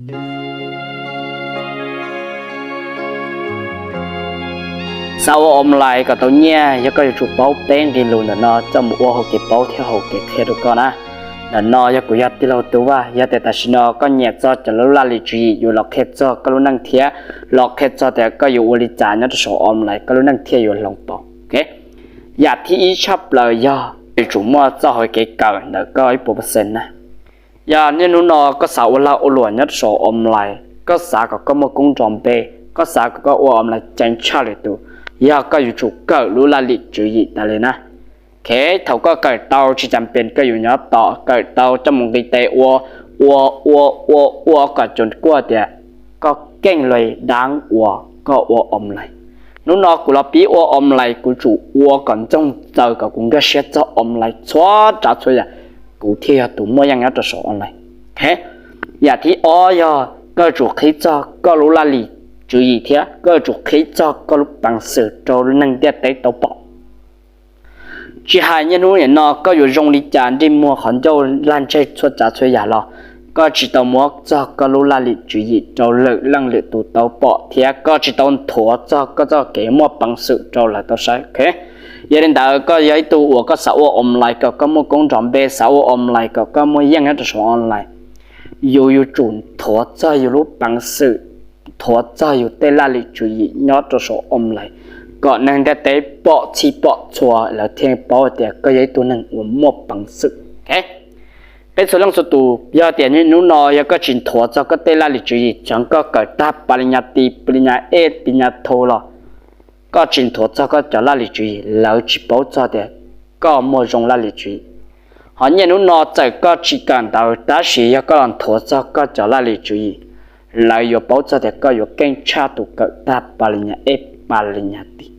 Xav ua online kom tau nyiaj, yog koj yuav tsum paub peb nqe lus ntawm no coj mus ua hauv kev paub thiab hauv kev qhia rau koj na. Ntawm no yog kuv yog tij laug Tub Vaj, yog tias tam sim no koj nyiam txog cov lub laj lim tswv yim yuav los qhia txog koj lub neej thiab los qhia txog tias koj yuav ua li cas nyob rau saum online koj lub neej thiaj yuav hloov pauv. Yam thib ib tshaj plaws yog yuav tsum muaj txoj hauv kev kawm ntawm koj ib puas percent na. Yog niaj hnub no koj xav ua lag ua luam nyob rau saum online, koj xav kom koj muaj koob nrov npe, koj xav kom koj ua online ceev tshaj lwm tus, yog koj yuav tsum kawm lub laj lim tswv yim tas li na. Thaum koj kawm tau tsis cas pes koj yuav nyob tos, kawm tau coj mus nqis tes ua, ua ua ua ua kom cuag kuj tias koj keej li dab uas koj ua online. Hnub no kuv los pib ua online, kuv tsum ua kom ntxoog txaws kom kuv nkag siab txog online txhua tsav txhua yam, kuv thiaj yog tus muaj yeej nyob rau saum online. Yam thib ob yog koj yuav tsum qhib txog koj lub laj lim tswv yim thiab koj yuav tsum qhib txog koj lub peev xwm rau neeg ntiaj teb tau pom. Tsis hais niaj hnub nim no koj yuav zoo li cas, ntsej muag qhov ncauj lag ntseg txhua tsav txhua yam los, koj tsis tau muab txog koj lub laj lim tswv yim rau lwm leej lwm tus tau pom thiab koj tsis tau nthuav txog koj txoj kev muaj peev xwm rau lawv tau saib. Yog li ntawd koj yog ib tug uas koj xav ua online kom koj muaj koob nrov npe, xav ua online kom koj muaj yeej nyob rau saum online, yus yuav tsum nthuav txog yus lub peev xwm, nthuav txog yus tej laj lim tswv yim nyob rau saum online kom neeg ntiaj teb pom txhij pom txhua lawv thiaj paub tias koj yog ib tug neeg uas muaj peev xwm. Peb txhua leej txhua tus, yog tias hnub no yog koj tsis nthuav txog koj tej laj lim tswv yim, txawm koj kawm tag pa li nyas tis, pa li nyas ej, pa li nyas thau los, koj tsis nthuav txog koj cov laj lim tswv yim, lawv tsis paub txog tias koj muaj zoo laj lim tswv yim. Ho niaj hnub no txawm koj tsis kawm ntawv tab sis yog koj los nthuav txog koj cov laj lim tswv yim, lawv yuav paub txog tias koj yuav keej tshaj tus kawm tag pa li nyas ej, pa li nyas tis.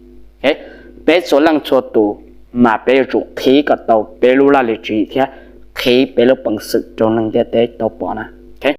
Peb txhua leej txhua tus mas peb yuav tsum qhib kom tau peb lub laj lim tswv yim thiab qhib peb lub peev xwm rau neeg ntiaj teb tau pom na.